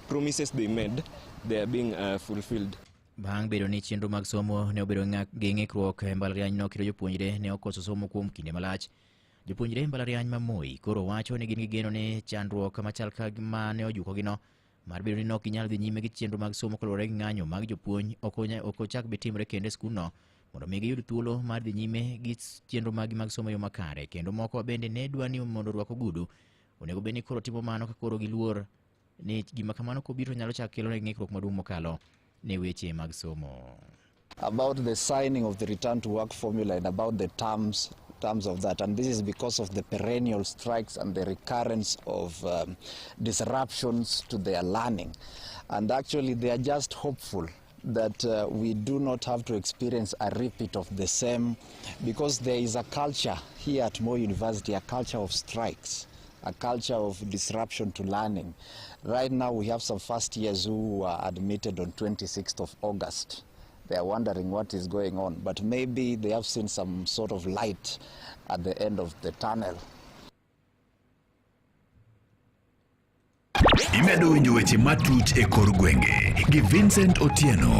Promises they made, they are being fulfilled. Bang' bedo ni chenro mag somo ne obedo gi ng'ikruok e mbalarianyno kendo jopuonjre ne okoso somo kuom kinde malach. Jopuonjre e mbalariany ma Moi koro wacho ni gin gi geno ni chandruok machal ka ma ne ojukogino mar bedo ni ne ok ginyal dhi nyime gi chenro mag somo kaluwore gi ng'anyo mag jopuonj ok ochak bi timre kendo e skundno mondo mi giyud thuolo mar dhi nyime gi chenro maggi mag somo e yo makare kendo moko bende ne dwa ni mondo orwak ogudu onego bed ni koro timo mano ka koro giluor ni gima kamano kobiro nyalo chak kelo negi ng'ikruok maduong' mokalo ne weche mag somo. About the signing of the return to work formula and about the terms of that, and this is because of the perennial strikes and the recurrence of disruptions to their learning. And actually they are just hopeful that we do not have to experience a repeat of the same, because there is a culture here at Moi University, a culture of strikes, a culture of disruption to learning. Right now we have some first years who were admitted on 26th of August. They are wondering what is going on, but maybe they have seen some sort of light at the end of the tunnel. Imedo winjo weche matut e kor gwenge gi Vincent Otieno.